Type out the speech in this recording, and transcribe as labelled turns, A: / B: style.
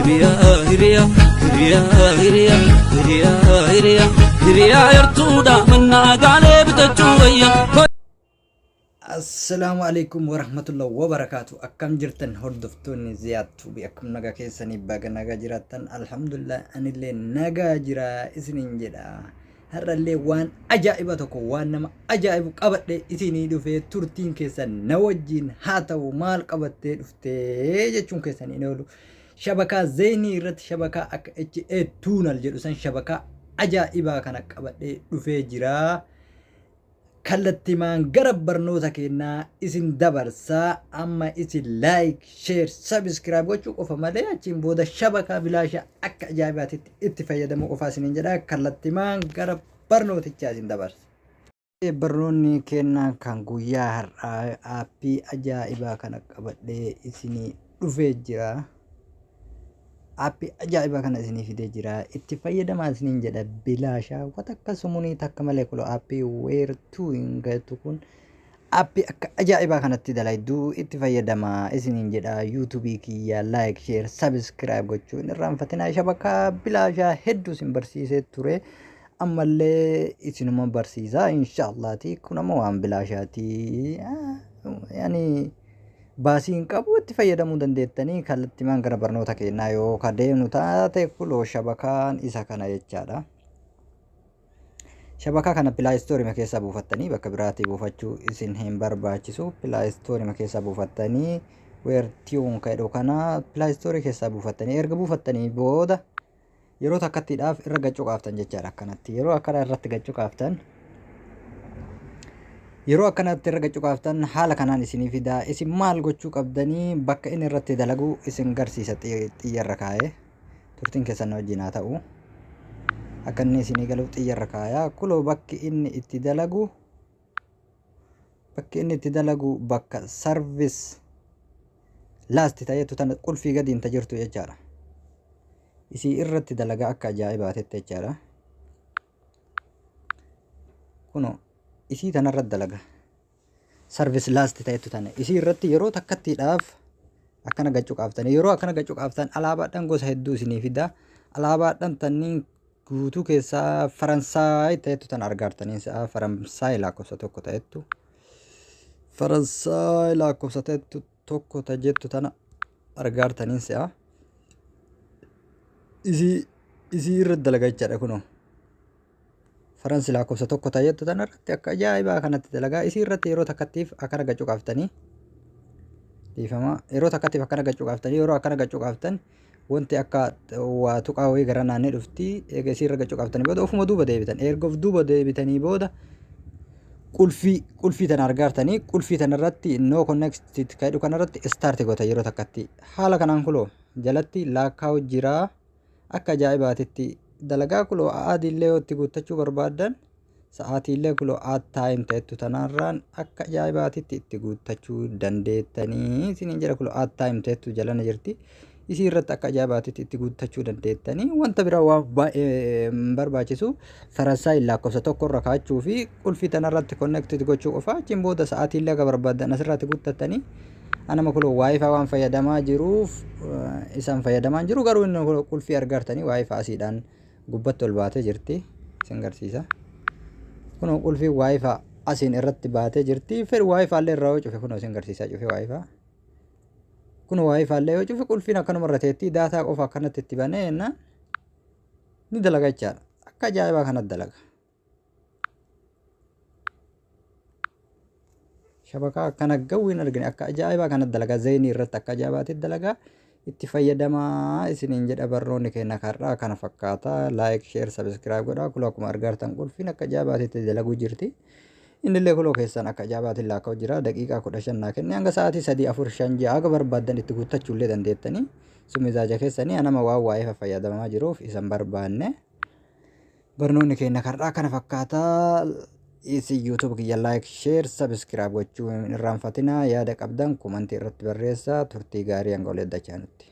A: Hiriyaa hiriyaa hiriyaa hiriyaa hiriyaa hiriyaa hiriyaa yartuudha mannaa gaalee bitachuu wayya.
B: Assalaamu alaikum warahmatullahi wabarakaatu. Akkam jirtan hordoftoonni Ziyaad Tuubii, akkam nagaa keessanii? Baga nagaa jiraattan. Alhamdulillah, anillee nagaa jira isiniin jedha. Har'allee waan ajaa'iba tokko, waan nama ajaa'ibu qabadhe isinii dhufee, turtiin keessan na wajjin haa ta'u. Maal qabattee dhuftee jechuun keessan hin oolu. Shabakaa Zeenii irratti shabakaa akka HA Tuunal jedhu san, shabakaa ajaa'ibaa kana qabadhee dhufee jira. Kallattimaan gara barnoota keenyaa isin dabarsaa. Amma isin like, share, subscribe gochuu qofa malee achiin booda shabakaa bilaashaa akka ajaa'ibaatitti itti fayyadamuu qofaa isiniin jedha. Kallattimaan gara barnootichaa isin dabarsa. Barnoonni keenyaa kan guyyaa har'aa aappii ajaa'ibaa kana qabadhee isinii dhufee jira. Aappii ajaa'ibaa kana isinii fidee jira. Itti fayyadamaa isiniin jedha, bilaashaa wanta akka sumunii takka malee. Kuloo aappii weertuu hin gahetu kun aappii akka ajaa'ibaa kanatti dalayduu, itti fayyadamaa isiniin jedha. Yuutuubii kiyya like, share, subscribe gochuu hin irraanfatinaa. Shabakaa bilaashaa hedduu isin barsiisee ture. Ammallee isinuma barsiisaa inshaallaati. Kun ammoo waan bilaashaati. Yani baasii hin qabu, itti fayyadamuu dandeettanii. Kallattimaan gara barnoota keenyaa yoo ka deemnu taate, kuloo shabakaan isa kana jechaadha. Shabakaa kana Play Store keessaa buufattanii, bakka biraatii buufachuu isin hin barbaachisu. Play Store keessaa buufattanii, weertiyuun jedhu kana Play Store keessaa buufattanii, erga buufattanii booda yeroo takkattiidhaaf irra gachuu qaaftan jechaadha akkanatti. Yeroo akkana irratti gachuu qaaftan, yeroo akkanatti irra gachuu qaaftan, haala kanaan isinii fida. Isin maal gochuu qabdanii? Bakka inni irratti dalagu isin garsiisa, xiyyarra kaa'ee. Turtiin keessan na wajjin haa ta'u. Akka inni isinii galuuf xiyyarra kaayaa. Kuloo bakki inni itti dalagu, bakki inni itti dalagu bakka service last ta'eetu tana, qulfii gadiin ta jirtu jechaadha. Isii irratti dalagaa akka ajaa'ibaatetti jechaadha. Kunoo isii tanarratti dalaga. Service last ta'etu tana. Isii irratti yeroo takkattiidhaaf akkana gachuu qaaftanii, yeroo akkana gachuu qaaftan, alaabaadhaan gosa hedduu isinii fida. Alaabaadhaan tanniin guutuu keessaa Faransaay ta'etu tan argaartanii sa'a Faransaay lakkoofsa tokko ta'ettu. Faransaay lakkoofsa ta'ettu tokko ta jettu tana argaartanii sa'a. Isii irratti dalaga jechaadha kunoo. Faransi lakkoofsa tokko ta'ettu tana irratti akka ajaa'ibaa kanatti dalagaa. Isii irratti yeroo takkattiif akkana gachuu qaaftanii, dhiifama, yeroo takkattiif akkana gachuu qaaftanii, yeroo akkana gachuu qaaftan, wanti akka waa tuqaa wayii gara naannee dhufti. Eega isii irra gachuu qaaftanii booda ofuma duuba deebitan. Erga of duuba deebitanii booda qulfii tana argaartanii, qulfii tana irratti no connected kan jedhu kanarratti start goota yeroo takkatti. Haala kanaan kuloo jalatti laakkaa'u jira, akka ajaa'ibaatitti dalagaa. Kuloo adiillee yoo itti guuttachuu barbaaddan, sa'aatiillee kuloo add time ta'ettu tanarraan akka ajaa'ibaatitti itti guuttachuu dandeettanii isiniin jedha. Kuloo add time ta'ettu jalana jirti. Isii irratti akka ajaa'ibaatitti itti guuttachuu dandeettanii. Wanta biraa waan baay'ee hin barbaachisu. Faransaay lakkoofsa tokko irra kaachuu fi qulfii tanarratti connected gochuu qofa. Achiin booda sa'aatiillee akka barbaaddan asirratti guuttattanii. Anama kuloo WiFi waan fayyadamaa jiruuf isaan fayyadamaa jiru, garuu inni qulfii argartanii WiFi asiidhaan gubbatti ol baatee jirti, isin garsiisa. Kunoo qulfii WiFi asiin irratti baatee jirti. Fedhu WiFi illee irraa yoo cufe, kunoo isin garsiisaa, cufe WiFi. Kunoo WiFi illee yoo cufe, qulfiin akkanuma irra teetti. Daataa qofa akkanatti itti banee jennaan ni dalaga jechaadha. Akka ajaa'ibaa kanatti dalaga. Shabakaa akkana gawwi hin argine, akka ajaa'ibaa kanatti dalagaa. Zeenii irratti akka ajaa'ibaatti dalagaa, itti fayyadamaa isiniin jedha. Barnoonni keenya har'aa kana fakkaata. Like, share, subscribe godhaa. Kuloo akkuma argartan qulfiin akka ajaa'ibaatti dalaguu jirti. Innillee kuloo keessan akka ajaa'ibaatti laakkaa'u jira. Daqiiqaa 15 naa kenne. Hanga sa'aatii 3, 4, 5, 6 haga barbaaddan itti guuttachuu illee dandeettanii. Sun mizaaja keessanii. Anama waan waa'ee fayyadamaa jiruuf isan barbaanne. Barnoonni keenya har'aa kana fakkaata. Isin YouTube kiyya like, share, subscribe gochuu hin irraanfatinaa. Yaada qabdan komantii irratti barreessaa. Turtii gaarii hanga walitti dachaanutti.